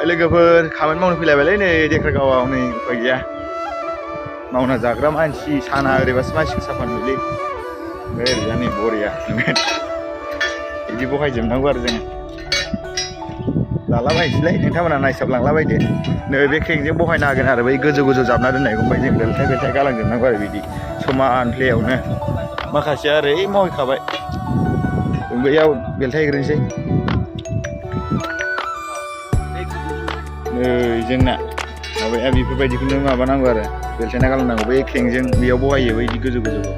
लोगोफोर खामानि मावनो फैलायबायलै नै देखारगावआव नै उफाय गैया मावना जाग्रा मानसि साना ओरैबासो मानसिखौ साफा नुयोलै ओमफ्राय ओरैजा नै बरिया बिदि बहायजोबनांगौ आरो जोङो लालाबायनोसैलाय नोंथांमोना नायसाबलांलाबायदो नै बे क्रेंकजों बहायनो हागोन आरो बै गोजौ गोजौ जाबना दोननायखौ ओमफ्राय जों बेलथाय गालांजोबनांगौ आरो बिदि समान प्लेयावनो माखासेया ओरै मावहैखाबाय बैयाव बेलथायग्रोनोसै नै जोंना माबाया बेफोरबायदिखौनो माबानांगौ आरो बेलथायना गालांनांगौ बै क्रेंकजों बेयाव बहायो बैदि गोजौ गोजौखौ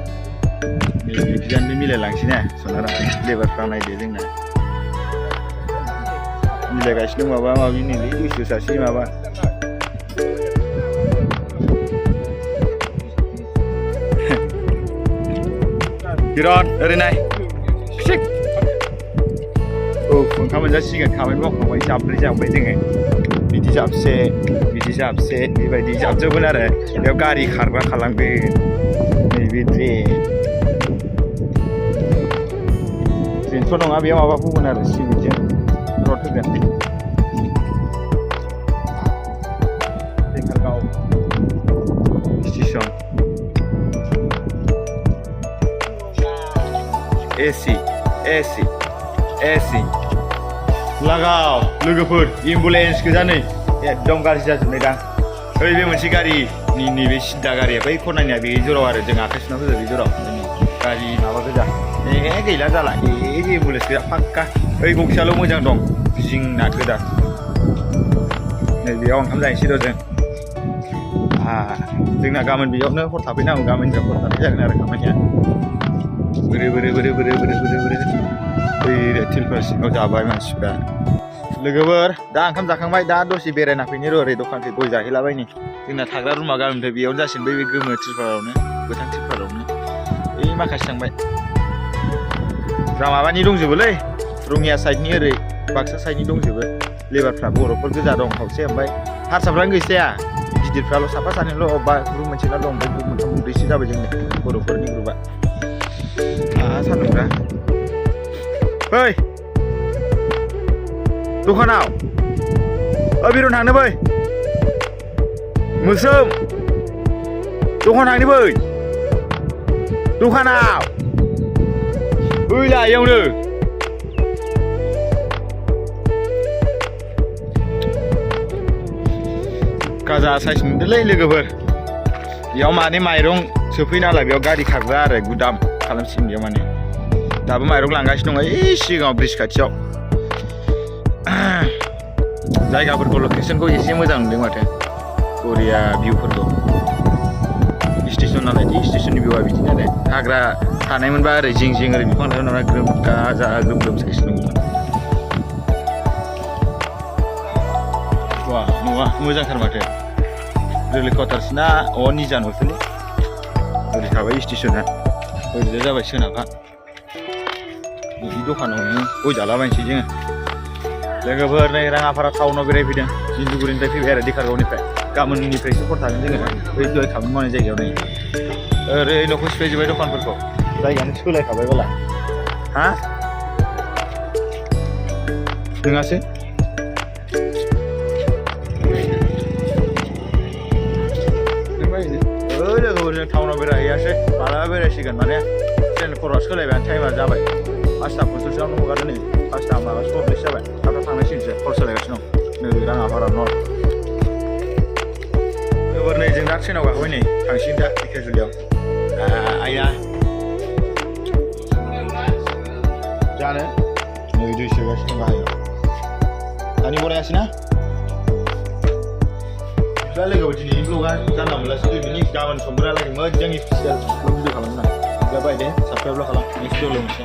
बिदियानो मिलायलांसै ना सनारा लेबारफ्रा नायदो जोंना मिलायगासिनो माबा माबि नैलै दुइस' सासे माबा बिराद ओरै नाय फिसिक औ ओंखाम मोनजासिगोन खामानि मावखांबाय जाब्रै जाबाय जोङो बिदि जाबसे बेबायदि जाबजोबगोन आरो बेयाव गारि खारग्रा खालामगोन नैबे ट्रेनथ' नङा बेयाव माबा बुंगोन आरो सिमेन्टजों रड होगोन देकारगाव स्टेसन एसि लागाव लोगोफोर एम्बुलेन्स गोजा नै एकदम गाज्रि जाजोबनाय दां ओइ बे मोनसे गारि नैबे सिदा गारिया बै खनानिया बे जराव आरो जों आखाइ सुना होजोब बे जराव गारि माबा गोजा गैला जाला एम्बुलेन्स गोजा फाक्का ओइ गंसेयाल' मोजां दं जिंना गोदा नै बेयाव ओंखाम जाहैसै र' जों जोंना गाबोन बेयावनो हर थाफैनांगौ गाबोननिफ्राय हर थाफै जागोन आरो खामानिया बोरै तिलफार सिङाव जाबाय मानसिफ्रा लोगोफोर दा ओंखाम जाखांबाय दा दसे बेरायना फैनो र' ओरै दखानखै गय जाहैलाबायनि जोंना थाग्रा रुमा गाबोननिफ्राय बेयावनो जासिगोन बै गोमो तिलफारावनो गोथां तिलफारावनो बै माखासे थांबाय जा माबानि दंजोबोलै रङिया साइडनि ओरै बाक्सा साइडनि दंजोबो लेबारफ्रा बर'फोर गोजा दं खावसे ओमफ्राय हारसाफ्रानो गैखाया गिदिरफ्राल' साफा सानैल' अबेबा ग्रुप मोनसेल' दं ओमफ्राय ग्रुप मोनथाम मोनब्रैसो जाबाय जोंनि बर'फोरनि ग्रुपआ सान्दुंफ्रा फै दखानाव बिरन थांनो बै मोस्रोम दखान थांनो बै दखानाव ओइला इयावनो गाजा साइज मोनदोंलै लोगोफोर बेयाव माने माइरं सोफैयो नालाय बेयाव गारि खारग्रा आरो गुदाम खालामसिगोन बेयाव माने दाबो माइरं लांगासिनो दङ ओइ सिगाङाव ब्रिज खाथियाव जायगाफोरखौ लकेसनखौ एसे मोजां नुदों माथो बरिया भिउफोरखौ स्टेसन नालाय स्टेसननि भिउआ बिदिनो आरो हाग्रा थानायमोनबा ओरै जिं जिं ओरै बिफां लाइफां नालाय ग्रोम गाजा ग्रोम साइज दंमोन वा न'आ मोजांथार माथो रेल क्वार्टार्सना निजा न'सोलै ओरै थाबाय स्टेसना ओरैजाय जाबाय सोनाबहा बिदि दखानावनो गय जालाबायनोसै जोङो लोगोफोर नै राङापारा टाउनाव बेरायफैदों दिन्धुगुरिनिफ्राय फैबाय आरो देकारगावनिफ्राय गाबोननिफ्रायसो हर थागोन जोङो बै दहाय खामानि मावनाय जायगायाव नै ओरै न'खौ सिफायजोब्बाय दखानफोरखौ जायगायानो सोलायखाबाय बाला हा नोङासो लोगोफोर जों टाउनाव बेरायहैयासै मालाबा बेरायसिगोन माने ट्रेन खर'आ सोलायबाय टाइमा जाबाय 5:50 हगारो नै 5:00 माबा 6:40 जाबाय थाब थांनांसिगोनसो खर सोलायगासिनो दं नै राङापारा नर्थ लोगोफोर नै जों दा ट्रेनाव गाखोबाय नै थांसिगोन दा धेकियाजुलियाव आइया जानो नै दै सोगासिनो गाहायाव दानि बनायासै ना दा लोगोफोर दिनैनि ब्लगा जानला मोनलासो 2 मिनिट गाबोन समफोरहालागै मोजां स्पेसियेल ब्लग भिडिअ खालामगोन आं दा बायदे साबस्क्राइब खालाम नेक्स्ट भिडिअ मोनसे